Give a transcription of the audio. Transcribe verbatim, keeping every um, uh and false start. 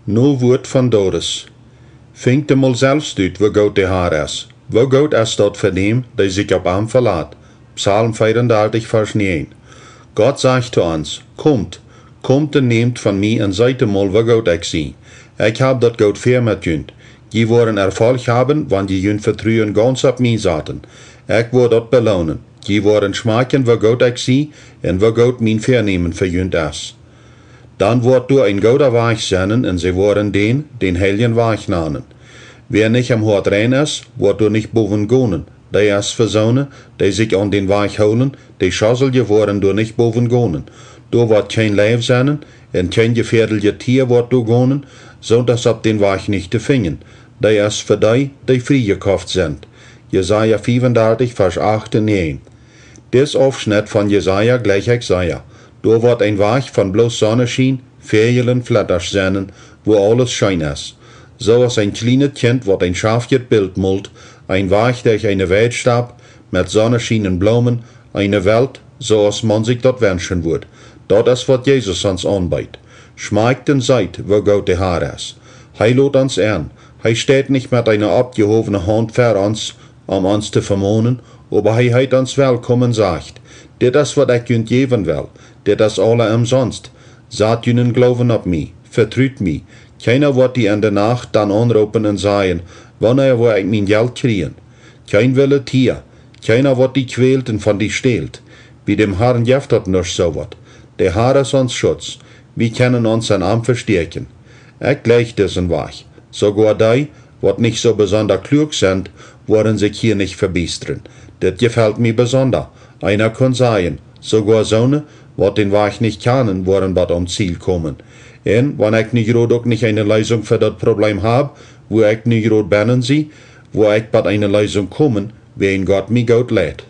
No Wuat von Doris. Finjt emol selfst ut, woo goot de Har es. Woo goot es daut fa däm, dee sikj opp am velat. Psalm vea un dartich, Varsch näajen. Gott sajcht to ons: Komt, komt un nämt von mie un seet emol, woo goot ekj sie. Ekj hab daut goot väa met junt. Jie woaren Erfolg haben, wan jie jun Vetruen gaunz opp mie saten. Ekj woa daut beloonen. Jie woaren schmakjen, woo goot ekj sie un woo goot mien Väanämen fa junt es. Dan woat doa een gooda Wajch sennen un see woaren dän, dän heiljen Wajch nanen. Wäa nich em Hoat rein es, woat doa nich bowen gonen. Dee es fa soone, dee sikj aun dän Wajch hoolen, dee Schoselje woaren doa nich bowen gonen. Doa woat kjeen Leiw sennen un kjeen jefäadeljet Tia woat doa gonen, soont es opp dän Wajch nich to finjen. Dee es fa dee, dee frie jekoft sent. Jesaja vea un dartich, Varsch acht un näajen. Dis Aufschnett von Jesaja jleich ekj sea. Doa woat een Wajch von bloos Sonneschien, Väajel un Flettasch sennen, wua aules scheen es. Soo aus een kjlienet Kjint, waut een schaftjet Bilt molt, een Wajch derch eene Weidstap, met Sonneschien un Bloomen, eene Welt, soo aus maun sikj daut wenschen wudd. Daut es, waut Jesus ons aunbeet. Schmakjt un seet, woo goot de Har es. Hee lot ons enn. Hee steit nich met eene oppjehowne Haunt ver ons, om ons to vemonen, oba hee heet ons welkom un sajcht: Dit es, waut ekj junt jäwen well. Dit es aula omsonst. Sat junen Gloowen opp mie. Vetrut mie. Kjeena woat die en de Nacht dan aunroopen un sajen: Wanea woa ekj mien Jelt kjrieen? Kjeen wille Tia. Kjeena woat die kjwält un von die stält. Bie däm Harn jeft daut nuscht soo waut. De Har es ons Schutz. Wie kjennen ons en am vestäakjen. Ekj jleich disen Wajch. Soogoa dee, waut nich soo besonda kluak sent, woaren sikj hia nich vebiestren. Dit jefelt mie besonda. Eena kunn sajen, soogoa soone, waut dän Wajch nich kjanen, woaren bat aum Ziel komen. Un wan ekj nu jrod uk nich eene Leesunk fa daut Probleem hab, wua ekj nu jrod bennen sie, woa ekj bat eene Leesunk komen, wiels Gott mie goot leit.